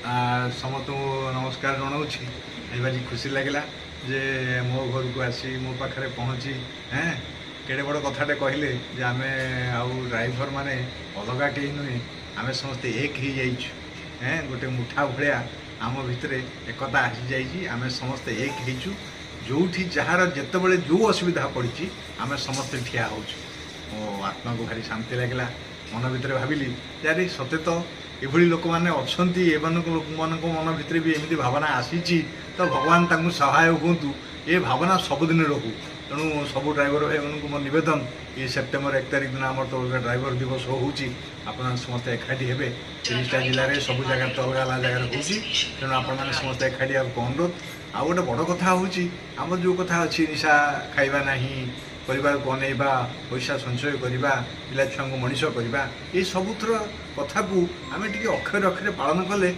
ସମସ୍ତଙ୍କୁ ନମସ୍କାର ଜଣାଉଛି। ଆଜି ଭାରି ଖୁସି ଲାଗିଲା ଯେ ମୋ ଘରକୁ ଆସି ମୋ ପାଖରେ ପହଞ୍ଚି କେଡ଼େ ବଡ଼ କଥାଟେ କହିଲେ ଯେ ଆମେ ଆଉ ଡ୍ରାଇଭର ମାନେ ଅଲଗା କେହି ନୁହେଁ, ଆମେ ସମସ୍ତେ ଏକ ହେଇଯାଇଛୁ। ଗୋଟେ ମୁଠା ଭଳିଆ ଆମ ଭିତରେ ଏକତା ଆସିଯାଇଛି, ଆମେ ସମସ୍ତେ ଏକ ହେଇଛୁ। ଯେଉଁଠି ଯାହାର ଯେତେବେଳେ ଯେଉଁ ଅସୁବିଧା ପଡ଼ିଛି, ଆମେ ସମସ୍ତେ ଠିଆ ହେଉଛୁ। ମୋ ଆତ୍ମାକୁ ଭାରି ଶାନ୍ତି ଲାଗିଲା। ମନ ଭିତରେ ଭାବିଲି ଯେ ଆରେ, ସତେ ତ ଏଭଳି ଲୋକମାନେ ଅଛନ୍ତି, ଏମାନଙ୍କ ଲୋକମାନଙ୍କ ମନ ଭିତରେ ବି ଏମିତି ଭାବନା ଆସିଛି, ତ ଭଗବାନ ତାଙ୍କୁ ସହାୟ ହୁଅନ୍ତୁ, ଏ ଭାବନା ସବୁଦିନ ରହୁ। ତେଣୁ ସବୁ ଡ୍ରାଇଭର ଭାଇମାନଙ୍କୁ ମୋ ନିବେଦନ, ଏ ସେପ୍ଟେମ୍ବର 1 ତାରିଖ ଦିନ ଆମର ତ ଡ୍ରାଇଭର ଦିବସ ହେଉଛି, ଆପଣମାନେ ସମସ୍ତେ ଏକାଠି ହେବେ। 30ଟା ଜିଲ୍ଲାରେ ସବୁ ଜାଗାରେ ତ ଅଲଗା ଅଲଗା ଜାଗାରେ ହେଉଛି, ତେଣୁ ଆପଣମାନେ ସମସ୍ତେ ଏକାଠି ହେବାକୁ ଅନୁରୋଧ। ଆଉ ଗୋଟେ ବଡ଼ କଥା ହେଉଛି, ଆମର ଯେଉଁ କଥା ଅଛି, ନିଶା ଖାଇବା ନାହିଁ, ପରିବାରକୁ ଅନେଇବା, ପଇସା ସଞ୍ଚୟ କରିବା, ପିଲା ଛୁଆଙ୍କୁ ମଣିଷ କରିବା, ଏ ସବୁଥର କଥାକୁ ଆମେ ଟିକେ ଅକ୍ଷରେ ଅକ୍ଷରେ ପାଳନ କଲେ